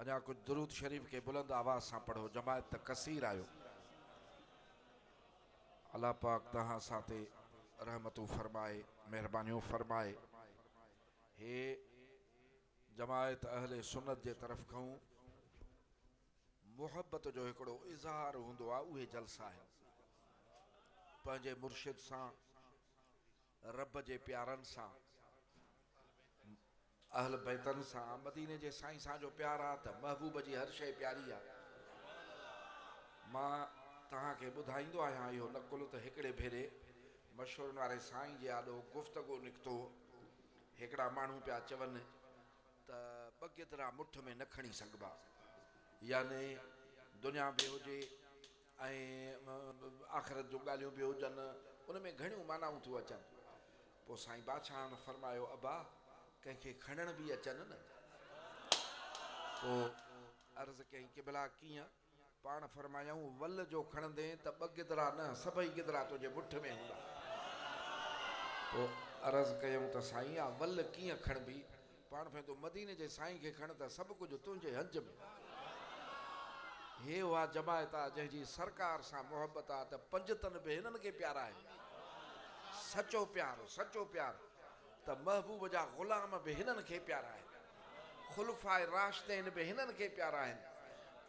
اڃا ڪجهه درود شريف کي بلند آواز سان پڙهو جماعت ته ڪثير آهيو. الله پاڪ توهان اسان تي رحمتون فرمائي مهربانيون فرمائي. هي جماعت اهل سنت جي طرف کان محبت جو هڪڙو اظهار هوندو آهي اهي جلسا آهن. پنهنجي مرشد سان رب جي پيارن سان اهل بيتن سان مديني جي سائين سان جو پيار آ ته محبوب جي هر شيء پياري آ. مان توهان کي ٻڌائيندو آهيان اهو نقل ته هڪڙي ڀيري مشورن واري سائين جي آڏو گفتگو نڪتو هڪڙا ماڻهو پيا چون ته ٻه گدرا مٺ ۾ نه کڻي سگهبا يعني دنيا به هجي ۽ آخرت جون ڳالهيون به هجن ان ۾ گهڻيون معنائون ٿيون اچن. پوء سائين بادشاهن فرمايو، ابا! ڪنهن کي کڻڻ به اچن نه؟ پوء عرض ڪيائين، قبلا! ڪيئن؟ پاڻ فرمايائون، ول جو کڻندين ته ٻه گدرا نه، سڀئي گدرا تنهنجي مٺ ۾ هوندا. پوء عرض ڪيائون ته سائين! اها ول ڪيئن کڻبي؟ پاڻ فرمايو، تون مديني جي سائين کي کڻ ته سڀ ڪجهه تنهنجي هنج ۾. هي اها جماعت آ جنهن جي سرڪار سان محبت آ ته پنجتن به هنن کي پيارا آهن. سچو پيار، سچو پيار ته محبوب جا غلام به هنن کي پيارا آهن. خلفاء راشدين به هنن کي پيارا آهن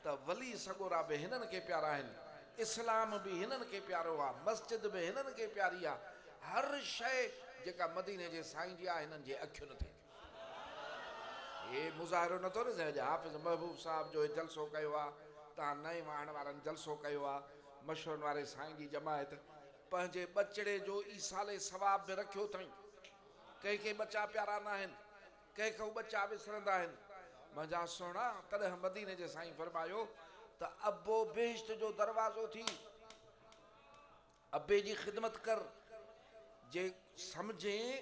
ته ولي سڳورا به هنن کي پيارا آهن. اسلام به هنن کي پيارو آ، مسجد به هنن کي پياري آ. هر شيء جيڪا مديني جي سائين جي آ هنن جي اکين تي. هي مظاهرو نٿو ڏسين اڄ حافظ محبوب صاحب جو هي جلسو ڪيو آ تان نئين واهڻ وارن جلسو ڪيو آ مشورن واري سائين جي جماعت پنهنجي ٻچڙي جو ايصال ثواب به رکيو اٿئين ڪنهن کي ٻچا پيارا ناهن ڪنهن کان ٻچا وسرندا آهن منهنجا سهڻا تڏهن مديني جي سائين فرمايو ته ابو بهشت جو دروازو ٿي ابي جي خدمت ڪر، جي سمجهين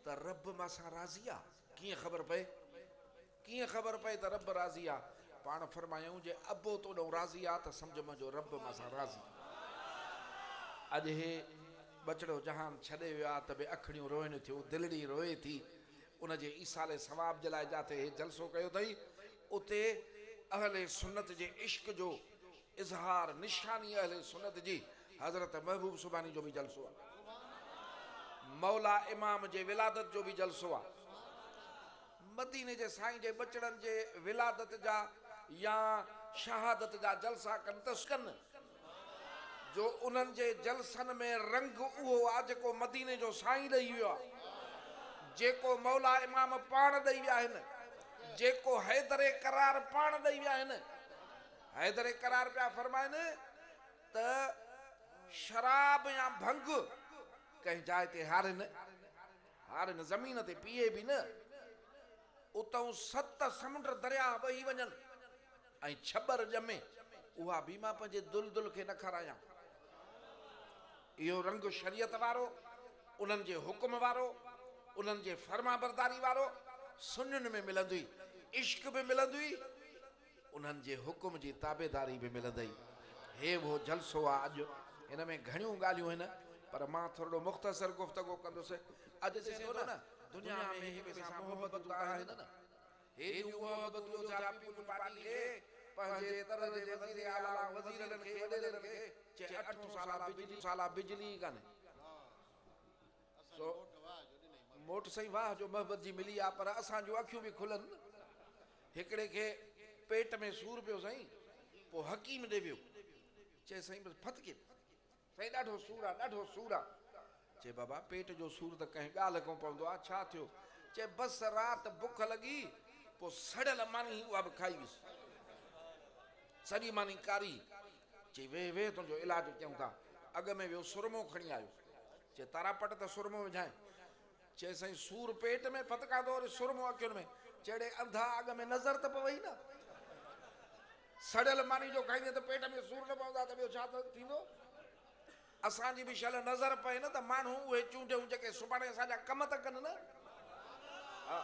ته رب مان سان راضي آ. ڪيئن خبر پئي؟ ڪيئن خبر پئي ته رب راضي آ؟ پاڻ فرمايائون، جي ابو تو ڏانهن راضي آ ته سمجهه منهنجو رب مان سان راضي. اڄ هي ٻچڙو جهان ڇڏي ويو آ ته به اکڙيون روئن ٿيون، دلڙي روئي ٿي. ان جي ايصال ثواب جي لاء جاٿي هي جلسو ڪيو اٿئي، اتي اهل سنت جي عشق جو اظهار نشاني اهل سنت جي حضرت محبوب سبحاني جو به جلسو آ. مولا امام جي ولادت جو به جلسو آ. مديني جي سائين جي ٻچڙن جي ولادت جا يا شهادت جا جلسا ڪن ته ڪن جو انهن جي جلسن ۾ رنگ اهو آ جيڪو مديني جو سائين ڏئي ويو آ. جيڪو مولا امام پاڻ ڏئي ويا آهن. جيڪو حيدر ڪرار پاڻ ڏئي ويا آهن. حيدر قرار پيا فرمائن ته شراب يا ڀنگ ڪنهن جاء تي هارين، هارين زمين تي پيئي به نه، اتئون ست سمنڊ درياهه وهي وڃن ۽ ڇٻر ڄمي، اها به مان پنهنجي دلدل کي نه کارايان. اهو رنگ شريعت وارو، انهن جي حڪم وارو، انهن جي فرمانبرداري وارو سنين ۾ ملندوئي، عشق به ملندوئي، انهن جي حڪم جي تابعداري به ملندئي. هي اهو جلسو آ اڄ. هن ۾ گهڻيون ڳالهيون هن پر مان ٿورڙو مختصر گفتگو ڪندس. اڄ ڏسين ٿو نه دنيا ۾ هڪ ٻئي سان محبتون ته آهن نه. هيڏيون محبتون جو ٿيا پيپلز پارٽي کي پنهنجي تر جي وزير اعليٰ وزيرن کي وڏيرن کي چئي اٺون سال آ بجلي سال آ بجلي ئي ڪانهي. سو موٽ سائين واهه جو محبت جي ملي آ پر اسان جون اکيون به کلن نه. هڪڙي کي پيٽ ۾ سور پيو سائين پوء حڪيم ڏي ويو چئي سائين بس ڦٿڪي سائين ڏاڍو سور آ ڏاڍو سور آ چئي بابا پيٽ جو سور ته ڪنهن ڳالهه کان پوندو آ ڇا ٿيو چئي بس رات بک لڳي پوء سڙيل ماني اها به کائي ويس سڄي ماني ڪاري چئي ويهه ويهه تنهنجو علاج ڪيون ٿا اڳ ۾ ويو سرمو کڻي آيو چئي تارا پٽ ته سرمو وجهانء چي سائين سور پيٽ ۾ ڦٿڪان ٿو وري سرمو اکين ۾. چي اڙي انڌا اڳ ۾ نظر ته پوئي نه. سڙيل ماني جو کائيندين ته پيٽ ۾ سور نه پوندا ته ٻيو ڇا ٿيندو. اسان جي به شل نظر پئي نه ته ماڻهو اهي چونڊيون جيڪي سڀاڻي اسان جا ڪم ته ڪن نه. ها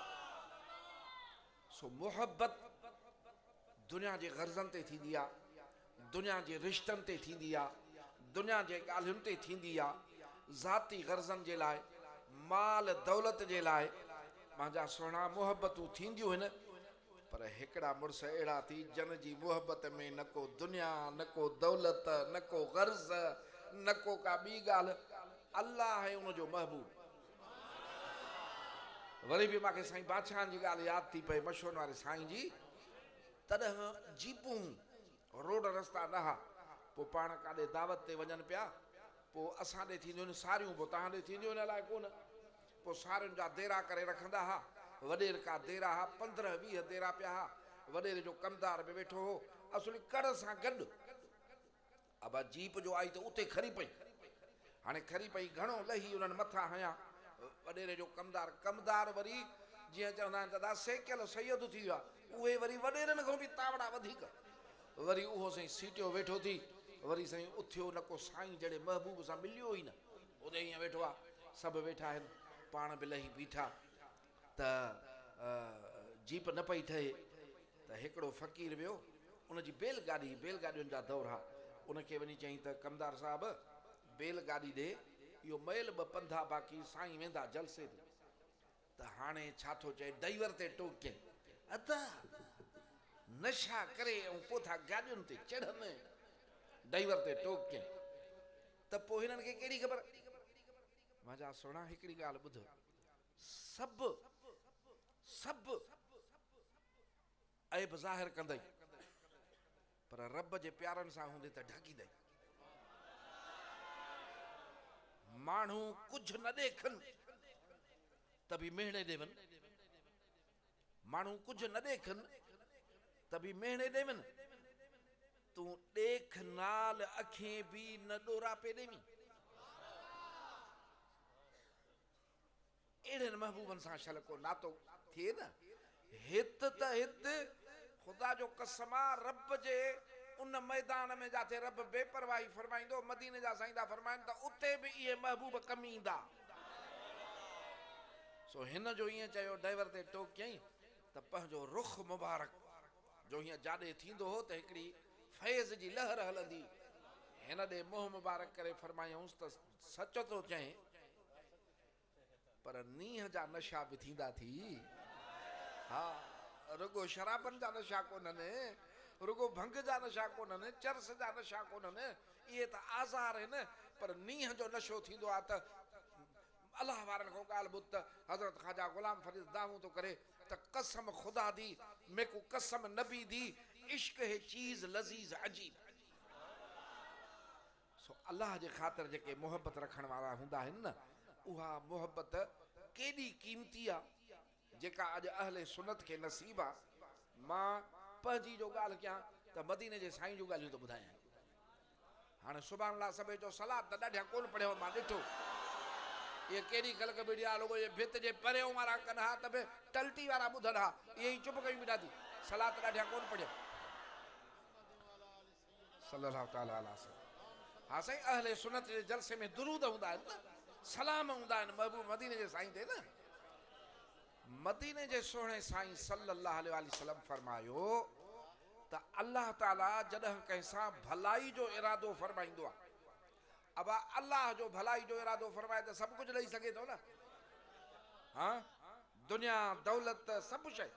سو محبت دنيا جي غرضن تي ٿيندي آ، دنيا جي رشتن تي ٿيندي آ، دنيا جي ڳالهين تي ٿيندي آ، ذاتي غرضن جي لاء، مال دولت جي لاء پنهنجا سهڻا محبتون ٿينديون هن پر هڪڙا مڙس اهڙا ٿي جن جي محبت ۾ نه ڪو دنيا، نه ڪو دولت، نه ڪو غرض، نه ڪو ڪا ٻي ڳالهه، الله ۽ ان جو محبوب. وري به مان کي سائين بادشاهن جي ڳالهه ياد ٿي پئي، مشهورن واري سائين جي. تڏهن جيپون، روڊ رستا نه ها، پوء پاڻ ڪاڏي دعوت تي وڃن پيا، پوء اسان ڏي ٿينديون آهن ساريون، پوء توهان ڏي ٿينديون آهن الائي ڪونه. پوء سارين جا ديرا ڪري رکندا ها. وڏيرڪا ديرا ها، 15 20 ديرا پيا ها. وڏيري جو ڪمدار به ويٺو هو. اصلي ڪڙ سان گڏ. ابا جيپ جو آئي ته اتي کري پئي. هاڻي کري پئي گهڻو لهي انهن مٿان هنيا. وڏيري جو ڪمدار، ڪمدار وري جيئن چوندا آهن ته ادا سيڪيل سيد ٿي ويا. اهي وري وڏيرن کان به تاوڙا وڌيڪ. وري اهو سائين سيٽيو ويٺو ٿي. وري سائين اٿيو نه ڪو سائين جهڙي محبوب سان مليو ئي نه. اتي ائين ويٺو آ، سڀ ويٺا آهن، پاڻ به لهي بيٺا ته جيپ نه پئي ٺهي ته هڪڙو فقير ويو، ان جي بيل گاڏي، بيل گاڏين جا دور ها، ان کي وڃي چيائين ته ڪمدار صاحب بيل گاڏي ڏي، اهو ميل ٻه پنڌ آ باقي سائين ويندا جلسي تي. ته هاڻي ڇا ٿو چئي ڊئيور تي ٽوڪ ڪيائين، ادا نشا ڪري ۽ پوء ٿا گاڏين تي چڙهن. ڊئيور تي ٽوڪ ڪيائين ته پوء هنن کي ڪهڙي خبر. منهنجا سهڻا هڪڙي ڳالهه ٻڌ، سڀ سڀ عيب ظاهر ڪندئي پر رب جي پيارن سان هوندي ته ڍڪيندئي. ماڻهو ڪجهه نه ڏيکن ته به مهڻي ڏيون. ماڻهو ڪجهه نه ڏيکن ته به مهڻي ڏيون. تون ڏيک نال اکين به نه ڏوراپي ڏيوين. اهڙن محبوبن سان شل ڪو ناتو ٿئي نه. هت ته هت خدا جو قسم آ رب جي ان ميدان ۾ جاٿي رب بي پرواهي فرمائيندو، مديني جا سائين ٿا فرمائن ته اتي به اهي محبوب ڪم ايندا. سو هن جو ائين چيو ڊئيور تي ٽوڪ ڪيائين ته پنهنجو رخ مبارڪ جو هيئن جاڏي ٿيندو هو ته هڪڙي فيض جي لهر هلندي هن ڏي منهن مبارڪ ڪري فرمايائونس ته سچ ٿو چئين پر نينهن جا نشا به ٿيندا ٿي. ها، رڳو شرابن جا نشا ڪونهن، رڳو ڀنگ جا نشا ڪونهن، چرس جا نشا ڪونهن، اهي ته آزار آهن، پر نينهن جو نشو ٿيندو آهي ته الله وارن کان ڳالهه ٻڌ ته حضرت خواجه غلام فريد دانهون ٿو ڪري ته قسم خدا the, ميڪون قسم نبي the, عشق هي چيز لذيذ عجيب. سو الله جي خاطر جيڪي محبت رکڻ وارا هوندا آهن نه اها محبت ڪيڏي قيمتي آ جيڪا اڄ اهل سنت کي نصيب آ. مان پنهنجي جو ڳالهه ڪيان ته مديني جي سائين جون ڳالهيون ٿو ٻڌايان. هاڻي سبحان الله سڀئي چئو صلات ته ڏاڍيان ڪونه پڙهيو مان ڏٺو اهي ڪيڏي خلق بيٺي آ رڳو اهي ڀت جي پريون وارا ڪن ها ته به ٽلٽي وارا ٻڌن ها اهي ئي چپ ڪيون بيٺا ٿي صلات ڏاڍيان ڪونه پڙهيو. صلّي الله تعالٰي عليه وسلّم ها سائين اهل سنت جي جلسي ۾ درود هوندا آهن نه سلام هوندا آهن محبوب مديني جي سائين تي نه مديني جي سهڻي سائين صلّي الله عليه واٰله وسلّم فرمايو ته الله تعالٰي جڏهن ڪنهن سان ڀلائي جو ارادو فرمائيندو آهي ابا الله جو ڀلائي جو ارادو فرمائي ته سڀ ڪجهه ڏئي سگهي ٿو نه ها دنيا دولت سڀ شيء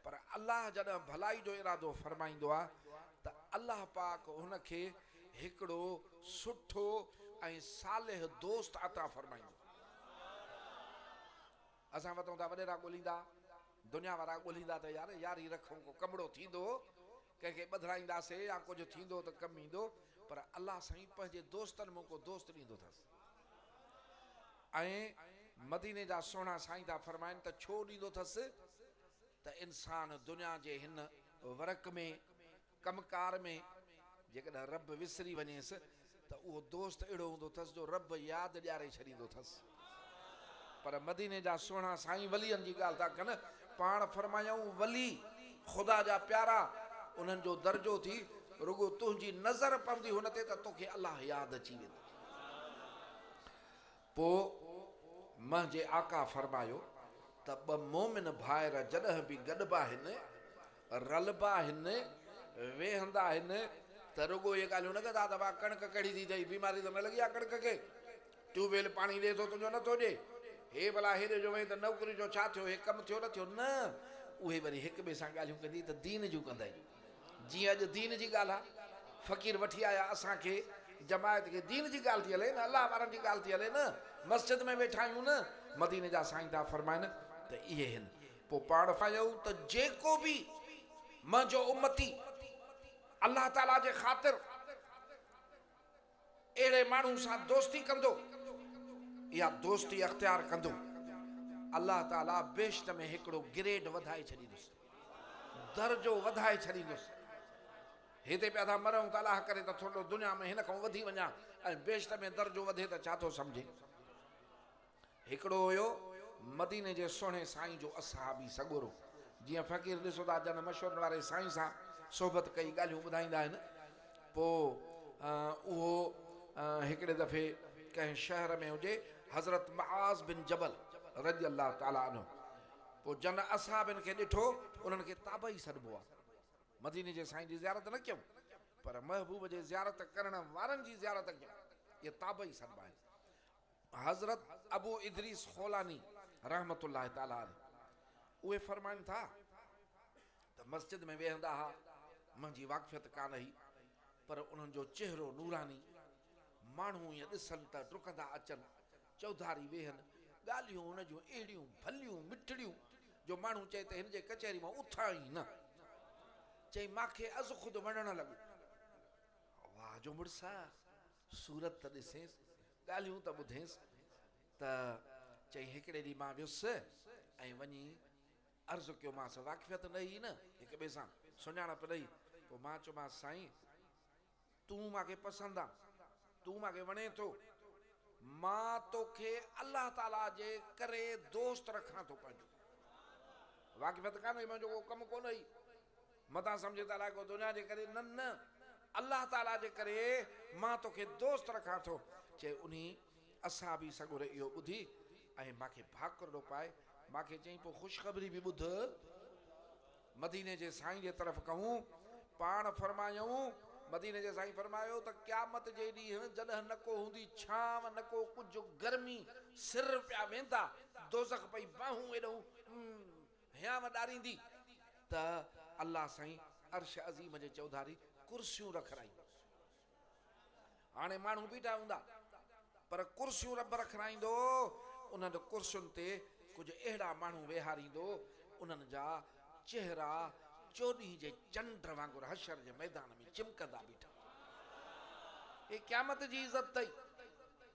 پر الله جڏهن ڀلائي جو ارادو فرمائيندو آهي ته الله پاڪ هن کي هڪڙو سٺو ۽ صالح دوست عطا فرمائيندو. اسان وتون ٿا وڏيرا ڳوليندا، دنيا وارا ڳوليندا ته يار ياري رکون ڪو ڪمڙو ٿيندو، ڪنهن کي ٻڌرائينداسي يا ڪجهه ٿيندو ته ڪم ايندو، پر الله سائين پنهنجي دوستن مان ڪو دوست ڏيندو اٿس. ۽ مديني جا سهڻا سائين ٿا فرمائن ته ڇو ڏيندو اٿس ته انسان دنيا جي هن ورق ۾ ڪم ڪار ۾ جيڪڏهن رب وسري وڃيس ته اهو دوست اهڙو هوندو اٿس جو رب ياد ڏياري ڇڏيندو اٿس. پر مديني جا سهڻا سائين ولين جي ڳالهه ٿا ڪن، پاڻ فرمايائون ولي خدا جا پيارا انهن جو درجو ٿي رڳو تنهنجي نظر پوندي هن تي ته توکي الله ياد اچي ويندو. پوء منهنجي آقا فرمايو ته ٻه مؤمن ڀائر جڏهن به گڏبا آهن، رلبا آهن، ويهندا آهن ته رڳو اهي ڳالهيون نه ڪندا ته ڀاء ڪڻڪ ڪهڙي ٿي اٿئي، بيماري ته نه لڳي آهي ڪڻڪ کي، ٽيوب ويل پاڻي ڏئي ٿو تنهنجو نه ٿو ڏئي، هي ڀلا هيڏي جو وئين ته نوڪري جو ڇا ٿيو، هي ڪم ٿيو نه ٿيو، نه، اهي وري هڪ ٻئي سان ڳالهيون ڪندي ته دين جون ڪندائي. جيئن اڄ دين جي ڳالهه آ، فقير وٺي آيا اسان کي جماعت کي دين جي ڳالهه ٿي هلي نه، الله وارن جي ڳالهه ٿي هلي نه، مسجد ۾ ويٺا آهيون نه، مديني جا سائين ٿا فرمائن ته اهي هن. پوء پاڻ فرمايائون ته جيڪو به منهنجو امتي الله تعاليٰ جي خاطر اهڙي ماڻهو سان دوستي ڪندو يا دوستي اختيار ڪندو، الله تعاليٰ بهشت ۾ هڪڙو گريڊ وڌائي ڇڏيندس، درجو وڌائي ڇڏيندس. هتي پيا ٿا مرون ته الله ڪري ته ٿورڙو دنيا ۾ هن کان وڌي وڃان ۽ بهشت ۾ درجو وڌي ته ڇا ٿو سمجهي؟ هڪڙو هيو مديني جي سهڻي سائين جو اصحابي سڳورو. جيئن فقير ڏسو ٿا جن مشورن واري سائين سان صحبت ڪئي ڳالهيون ٻڌائيندا آهن. پوء اهو هڪڙي دفعي ڪنهن شهر ۾ هجي حضرت معاذ بن جبل رضي الله تعالٰي عنه پوء جن اصحابين کي ڏٺو انهن کي تابعي سڏبو آهي. مديني جي سائين جي زيارت نه ڪيائون پر محبوب جي زيارت ڪرڻ وارن جي زيارت ڪيائون. اهي تابعي سڏبا آهن. حضرت ابو ادريس خولاني رحمة الله تعالٰي عليه اهي فرمائن ٿا ته مسجد ۾ ويهندا ها، منهنجي واقفيت ڪانه هئي، پر انهن جو چهرو نوراني، ماڻهو ائين ڏسن ته ڊڪندا اچن، چوڌاري ويهن، ڳالهيون هن جون اهڙيون ڀليون مٺڙيون جو ماڻهو چئي ته هن جي ڪچهري مان اٿان ئي نه. چئي ماکي ازخود وڻڻ لڳو. واهه جو مڙس آ، صورت ته ڏسينس، ڳالهيون ته ٻڌينس ته چئي هڪڙي ڏينهن مان ويس ۽ وڃي عرض ڪيومانس، واقفيت نه هئي نه هڪ ٻئي سان، سڃاڻپ نه هئي، پوء مان چيومانس سائين تون مان کي پسند آن، تون مان کي وڻين ٿو، مان توکي الله تعاليٰ جي ڪري دوست رکان ٿو پنهنجو. واقفيت ڪانه هئي، منهنجو ڪو ڪم ڪونه هئي، متان سمجهي ته الائي ڪو دنيا جي ڪري، نه نه الله تعاليٰ جي ڪري مان توکي دوست رکان ٿو. چئي انهي اصحابي سڳوري اهو ٻڌي ۽ مان کي ڀاڪرڙو پائي مان کي چيائين پوء خوشخبري به ٻڌ، مديني جي سائين جي طرف ڪهون، پاڻ فرمايائون، مديني جي سائين فرمايو ته قيامت جي ڏينهن جڏهن نه ڪو هوندي ڇانو نه ڪو ڪجهه گرمي سر پيا ويندا، دوزخ پئي باهون ايڏهون هيانء ڏاريندي ته الله سائين عرش عظيم جي چوڌاري ڪرسيون رکرائيندو. هاڻي ماڻهو بيٺا هوندا پر ڪرسيون رب رکرائيندو، انهن ڪرسين تي ڪجهه اهڙا ماڻهو ويهاريندو، انهن جا چهرا چوڏهين جي چنڊ وانگر حشر جي ميدان ۾ چمڪندا بيٺا. هي قيامت جي عزت اٿئي،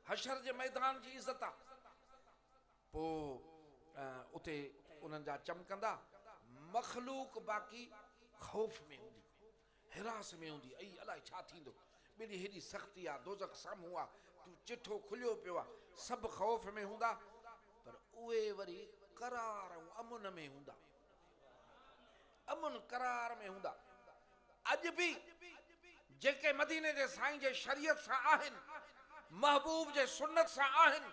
حشر جي ميدان جي عزت آ. پوء اتي انهن جا چمڪندا، مخلوق باقي خوف ۾ هوندي، هراس ۾ هوندي، اي الائي ڇا ٿيندو، ٻيلي هيڏي سختي آ، دوزخ سامهون آ، چٺو کليو پيو آ، سڀ خوف ۾ هوندا، پر اهي وري قرار ۽ امن ۾ هوندا، امن قرار ۾ هوندا. اڄ به جيڪي مديني جي سائين جي شريعت سان آهن، محبوب جي سنت سان آهن،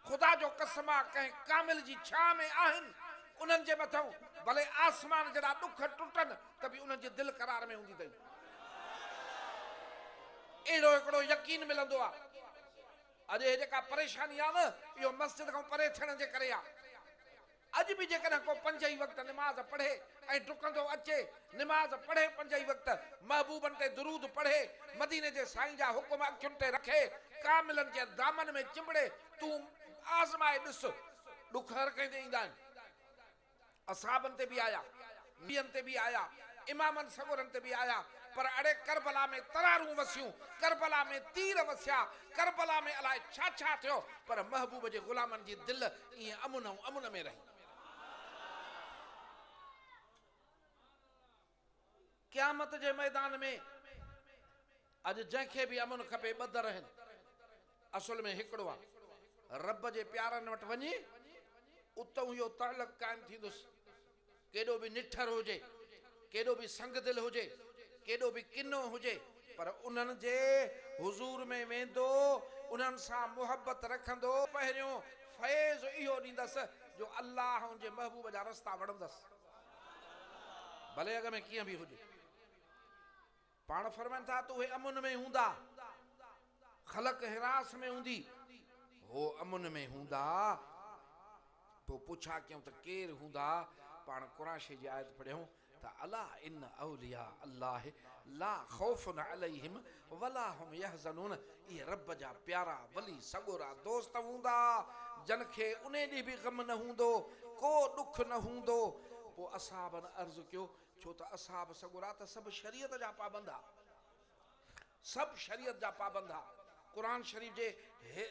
خدا جو قسم آ ڪنهن ڪامل جي ڇانء ۾ آهن، انهن جي مٿئون ڀلي آسمان جيڏا ڏک ٽٽن ته به انهن جي دل قرار ۾ هوندي اٿئي. اهڙو هڪڙو يقين ملندو آ. اڄ هي جيڪا پريشاني آ نه اهو مسجد کان پري ٿيڻ جي ڪري آ. اڄ به جيڪڏهن ڪو پنج ئي وقت نماز پڙهي ۽ ڊڪندو اچي، نماز پڙهي پنج ئي وقت، محبوبن تي درود پڙهي، مديني جي سائين جا حڪم اکين تي رکي، ڪاملن جي دامن ۾ چنبڙي، تون آزمائي ڏس، ڏک هر ڪنهن تي ايندا آهن. اصحابن تي به آيا، نبين تي به آيا، امامن سڳورن تي به آيا، پر اڙي ڪربلا ۾ ترارون وسيون، ڪربلا ۾ تير وسيا، ڪربلا ۾ الائي ڇا ڇا ٿيو، پر محبوب جي غلامن جي دل ائين امن ۽ امن ۾ رهي. قيامت جي ميدان ۾ اڄ جنهن کي به امن کپي ٻه در آهن، اصل ۾ هڪڙو آ، رب جي پيارن وٽ وڃي اتئون اهو تعلق قائم ٿيندس، ڪيڏو به نٺر هجي، ڪيڏو به سنگدل هجي، ڪيڏو به ڪنو هجي، پر انهن جي حضور ۾ ويندو، انهن سان محبت رکندو، پهريون فيض اهو ڏيندس جو الله ۽ ان جي محبوب جا رستا وڻندس، ڀلي اڳ ۾ ڪيئن به هجي. پاڻ فرمائن ٿا ته اهي امن ۾ هوندا، خلق هراس ۾ هوندي، هو امن ۾ هوندا. پوء پڇا ڪيائون ته ڪير هوندا؟ پاڻ قرآن شريف جي آيت پڙهيائون ته الا ان اولياء الله لا خوف عليهم ولا هم يحزنون اهي رب جا پيارا ولي سڳورا دوست هوندا جن کي انهي ڏينهن به غم نه هوندو ڪو ڏک نه هوندو. پوء اصحابن عرض ڪيو ڇو ته اصحاب سڳورا ته سڀ شريعت جا پابند ها. سڀ شريعت جا پابند ها. قرآن شريف جي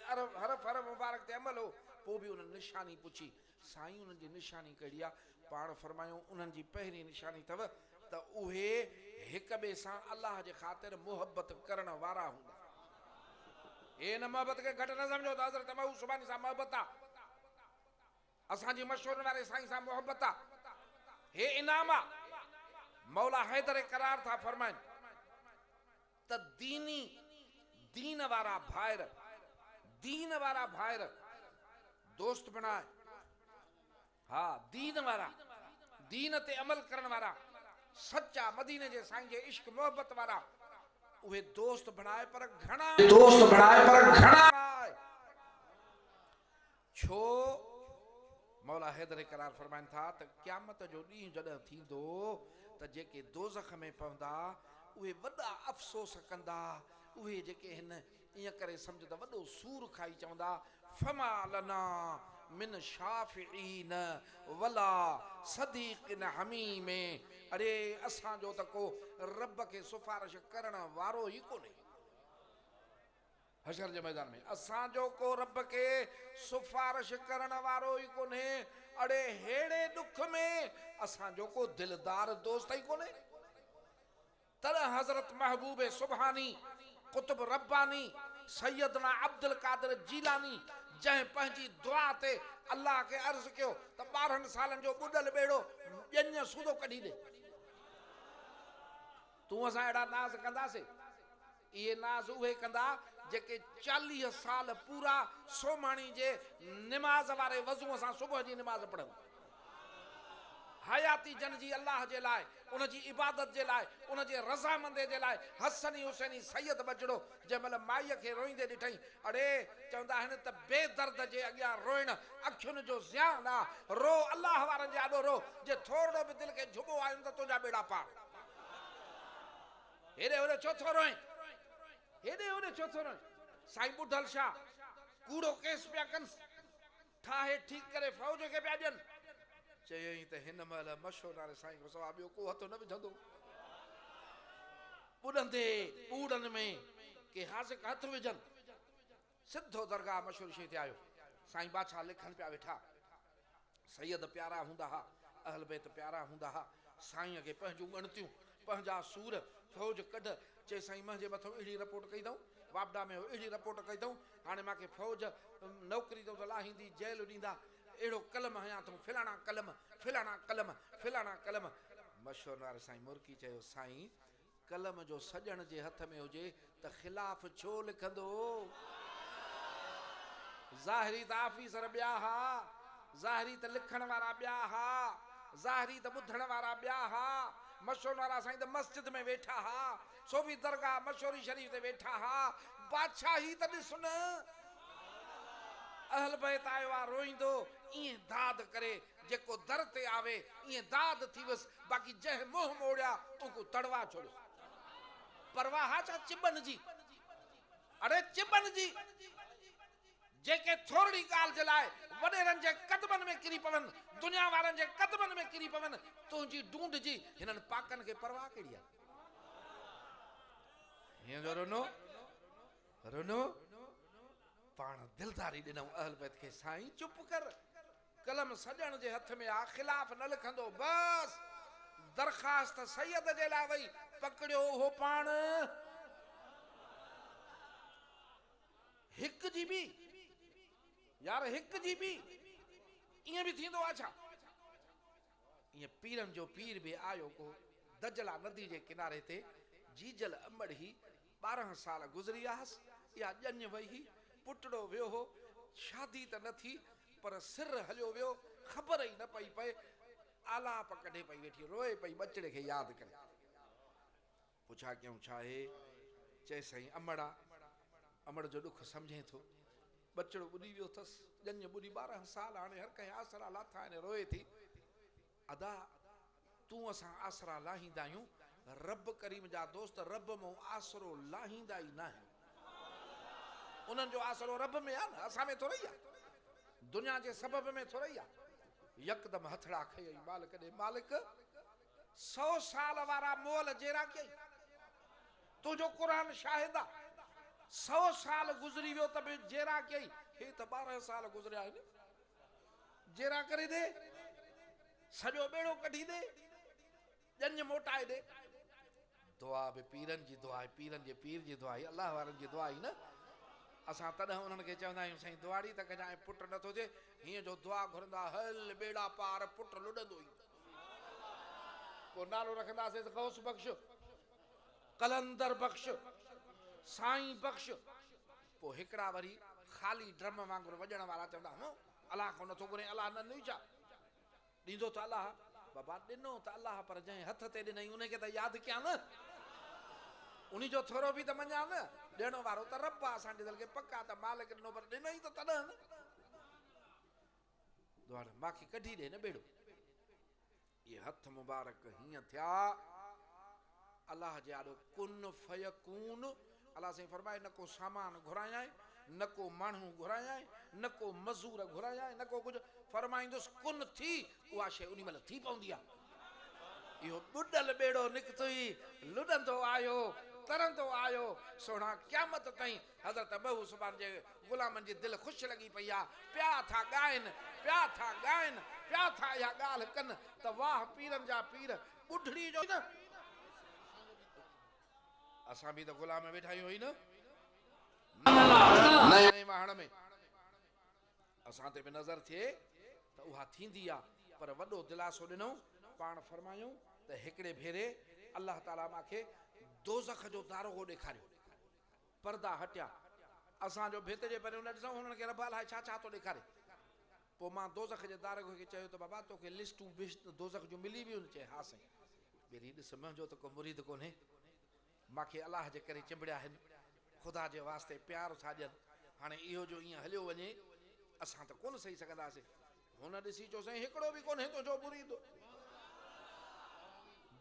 حرف حرف مبارڪ تي عمل هو. پوء به انهن نشاني پڇي. سائين انهن جي نشاني ڪهڙي آ؟ پاڻ فرمايو انهن جي پهرين نشاني اٿو ته اهي هڪ ٻئي سان الله جي خاطر محبت ڪرڻ وارا هوندا. هي ان محبت کي گهٽ نه سمجهو ته حضرت محبوب سبحاني سان محبت آ. اسان جي مشورن واري سائين سان محبت آ. هي انعام آ. مولا حيدر قرار ٿا فرمائن ته ديني دين وارا ڀائر دين وارا ڀائر دوست بڻاء. ها دين وارا دين تي عمل ڪرڻ وارا سچا مديني جي سائين جي عشق محبت وارا اهي دوست بڻاء پر گهڻا دوست بڻاء پر گهڻا ڇو؟ مولا حيدر قرار فرمائن ٿا ته قيامت جو ڏينهن جڏهن ٿيندو ته جيڪي دوزخ ۾ پوندا اهي وڏا افسوس ڪندا، اهي جيڪي هن ائين ڪري سمجهه ته وڏو سور کائي چوندا فما لنا من شافعين ولا صديق حميم اڙي اسان جو ته ڪو رب کي سفارش ڪرڻ وارو ئي ڪونهي. حشر جي ميدان ۾ اسان جو ڪو رب کي سفارش ڪرڻ وارو ئي ڪونهي، اڙي ههڙي ڏک ۾ اسان جو ڪو دلدار دوست ئي ڪونهي. تڏهن حضرت محبوب سبحاني، قطب رباني، سيدنا عبدالقادر جيلاني جنهن پنهنجي دعا تي الله کي عرض ڪيو ته 12 سالن جو ٻڏل ٻيڙو ڄڃ سوڌو ڪڍي ڏي. تون اسان اهڙا ناز ڪنداسين. اهي ناز اهي ڪندا جيڪي 40 سال پورا سومهاڻي جي نماز واري وضوء سان صبح جي نماز پڙهن. حياتي جن جي الله جي لاء، ان جي عبادت جي لاء، ان جي رضامندي جي لاء حسني حسيني سيد ٻچڙو جنهن مهل مائيء کي روئيندي ڏٺائين، اڙي! چوندا آهن ته بي درد جي اڳيان روئڻ اکين جو زيان آ، رو الله وارن جي آڏو رو، جي ٿورڙو به دل کي جهٻو آيو نه ته تنهنجا ٻيڙا پار. هيڏي هوڏي ڇو ٿو روئين؟ هيڏي هوڏي ڇو ٿو روئين؟ سائين ٻڍل شاهه ڪوڙو ڪيس پيا ڪنس، ٺاهي ٺيڪ ڪري فوج کي پيا ڏين. چيائين ته هن مهل مشو ناري سائين کان سواء ٻيو ڪو هٿ نه وجهندو. ٻڏندي ٻوڙن ۾ ڪي حاذق هٿ وجهن. سڌو درگاهه مشهور شيخ تي آيو. سائين بادشاهه لکن پيا ويٺا. سيد پيارا هوندا ها، اهل بيت پيارا هوندا ها. سائينء کي پنهنجون ڳڻتيون، پنهنجا سور، فوج ڪڍ. چي سائين منهنجي مٿو اهڙي رپورٽ ڪئي اٿئون، واپڊا ۾ اهڙي رپورٽ ڪئي اٿئون، هاڻي مان کي فوج نوڪري تون ته لاهيندي، جيل ڏيندا. اهڙو قلم هنيا اٿئون، فلاڻا قلم، فلاڻا قلم، فلاڻا قلم. مشهور واري سائين مرڪي چيو، سائين! قلم جو سڄڻ جي هٿ ۾ هجي ته خلاف ڇو لکندو؟ ظاهري ته آفيسر ٻيا ها، ظاهري ته لکڻ وارا ٻيا ها، ظاهري ته ٻڌڻ وارا ٻيا ها، مشورن وارا سائين ته مسجد ۾ ويٺا ها، سو به درگاهه مشوري شريف تي ويٺا ها، بادشاهي ته ڏس نه! اهل بيت آيو آ روئيندو، ائين داد ڪري جيڪو در تي آوي ائين داد ٿيوس، باقي جنهن منهن موڙيا اونڪو تڙوا ڇوڙيو. پرواهه ها ڇا چٻن جي؟ اڙي چٻن جي! جيڪي ٿورڙي ڳالهه جي لاء وڏيرن جي قدمن ۾ ڪري پون، دنيا وارن جي قدمن ۾ ڪري پون، تنهنجي ڊونڊ جي هنن پاڪن کي پرواهه ڪهڙي آهي؟ هيئن جو رنو رنو پاڻ دلداري ڏنائون اهل بيت کي، سائين چپ ڪر. قلم سڄڻ جي هٿ ۾ آ، خلاف نه لکندو، بس درخواست سيد جي لاء وئي، پڪڙيو اهو پاڻ. هڪ جي بي، يار هڪ جي بي، ائين به ٿيندو آ ڇا؟ ائين پيرن جو پير به آيو ڪو دجلا ندي جي ڪناري تي، جيجل امڙ هي، 12 سال گذري آهس، اها ڄڃ وئي هئي، پٽڙو ويو هو، شادي ته نه ٿي، پر سر هليو ويو، خبر ئي نه پئي پئي، آلاپ ڪڍي پئي ويٺي، روئي پئي ٻچڙي کي ياد ڪري. پڇا ڪيائون ڇا آهي؟ چئي سائين امڙ آ، امڙ جو ڏک سمجهين ٿو، ٻچڙو ٻڏي ويو اٿس، ڄڃ ٻڏي 12 سال هاڻي هر ڪنهن آسرا لاٿا آهن، روئي ٿي. ادا تون اسان آسرا لاهيندا آهيون، رب ڪريم جا دوست رب مون آسرو لاهيندا ئي ناهن. انهن جو آسرو رب ۾ آهي نه اسان ۾ ٿورئي آهي. دنيا جي سبب ۾ ٿورئي آهي. يڪدم هٿڙا کنيائين مالڪ ڏي، مالڪ! سو سال وارا مئل جيئرا ڪيئي. تنهنجو قرآن شاهد آ. سو سال گذري ويو ته به جيئرا ڪيئي. هي ته 12 سال گذريا آهن. جيئرا ڪري ڏي. سڄو ٻيڙو ڪڍي ڏي. ڄڃ موٽائي ڏي. دعا به پيرن جي دعا آهي. پيرن جي پير جي دعا آهي. الله وارن جي دعا آهي نه. اسان تڏهن انهن کي چوندا آهيون سائين دعاڙي ته ڪجان ۽ پٽ نٿو ٿئي. هيئن جو دعا گهرندا هل ٻيڙا پار پٽ لڏندو ايندو. پوء نالو رکنداسينس غوث بخش، قلندر بخش، سائين بخش. پوء هڪڙا وري خالي ڊرم وانگر وڄڻ وارا چوندا هون الله کان نٿو گهرين الله نه ڏنئي ڇا؟ ڏيندو ته الله. بابا ڏنو ته الله پر جنهن هٿ تي ڏنئي انهي کي ته ياد ڪيان نه. انهي جو ٿورو به ته مڃان نه. ڏيڻ وارو ته رب آ اسان جي دل کي پڪ آ ته مالڪ ڏنو پر ڏنئي ته تڏهن نه. دوار ماکي ڪڍي ڏي نه ٻيڙو. اهي هٿ مبارڪ هيئن ٿيا الله جي آڏو ڪن فيڪون الله سائين فرمائي نه ڪو سامان گهرايائين نه ڪو ماڻهو گهرايائين نه ڪو مزور گهرايائين نه ڪو ڪجهه فرمائيندس ڪن ٿي اها شيء انهي مهل ٿي پوندي آهي. اهو ٻڏل ٻيڙو نڪتو ئي لڏندو آيو ترندو آيو سهڻا قيامت تائين حضرت بهو سبحان جي غلامن جي دل خوش لڳي پئي آ، پيا ٿا ڳائن، پيا ٿا ڳائن، پيا ٿا اها ڳالهه ڪن ته واهه پيرن جا پير، ٻڍڙي جو نه. اسان به ته غلام ويٺا آهيون ئي نه. نئين واهڻ ۾ اسان تي به نظر ٿئي ته اها ٿيندي آ، پر وڏو دلاسو ڏنئون، پاڻ فرمايائون ته هڪڙي ڀيري الله تعاليٰ مان کي دوزخ جو داروغو ڏيکاريو. پردا هٽيا. اسان جو ڀت جي پريون نه ڏسون، هنن کي رب الائي ڇا ڇا ٿو ڏيکاري. پوء مان دوزخ جي داروغي کي چيو ته بابا توکي لسٽون بهشت دوزخ جون ملي ويون؟ چيائين ها سائين. ٻيلي ڏس منهنجو ته ڪو مريد ڪونهي. مان کي الله جي ڪري چنبڙيا آهن. خدا جي واسطي پيار ٿا ڏين. هاڻي اهو جو ائين هليو وڃي اسان ته ڪونه سهي سگهنداسين. هن ڏسي چيو سائين هڪڙو به ڪونهي تنهنجو مريد.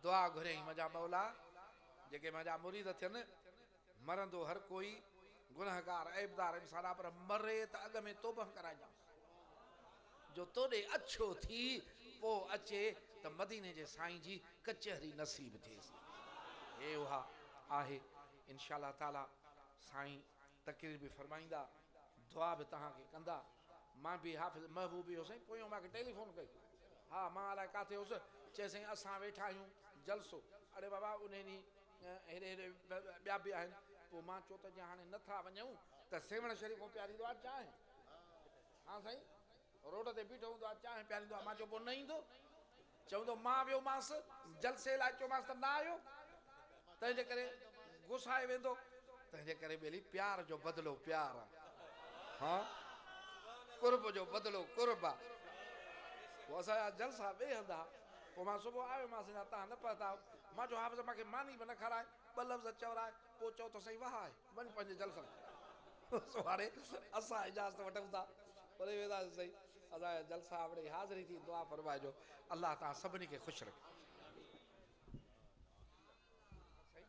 دعا گهريائين منهنجا مولا جيڪي منهنجا مريد ٿين مرندو هر ڪوئي گنهگار عيبدار انسان آ پر مري ته اڳ ۾ توبه ڪرائجانس جو توڏي اڇو ٿي پوء اچي ته مديني جي سائين جي ڪچهري نصيب ٿئيس. هي اها آهي انشاء الله تعالي سائين تقرير به فرمائيندا دعا به توهان کي ڪندا. مان به حافظ محبوب ئي هوس سائين پويون مان کي ٽيليفون ڪئي ها مان الائي ڪاٿي هوس چئي سائين اسان ويٺا آهيون جلسو اڙي بابا انهي ڏينهن هيڏي هيڏي ٻيا به آهن پوء مان چيو ته جي هاڻي نٿا وڃون ته سيوهڻ شريف کان پياريندو آهي چانهه ها سائين روڊ تي بيٺو هوندو آهي چانهه پياريندو آهي مان چيو پوء نه ايندو چوندو مان ويومانس جلسي لاء چيومانس ته نه آيو تنهنجي ڪري گسائي ويندو تنهنجي ڪري ٻيلي پيار جو بدلو پيار آ ها قرب جو بدلو قرب آ پوء اسان جا جلسا ٻئي هنڌ ها پوء مان صبح آيومانس اڃا تان نه پهتا آهيو مان چيو حافظ مان کي ماني به نه کارائي ٻه لفظ چورائي پوء چئو ته سائين واهه آهي وڃ پنهنجي جلسن سو هاڻي اسان اجازت وٺون ٿا پري وينداسين سائين اسان جا جلسا مڙئي حاضري ٿي دعا فرمائجو الله توهان سڀني کي خوش رکي.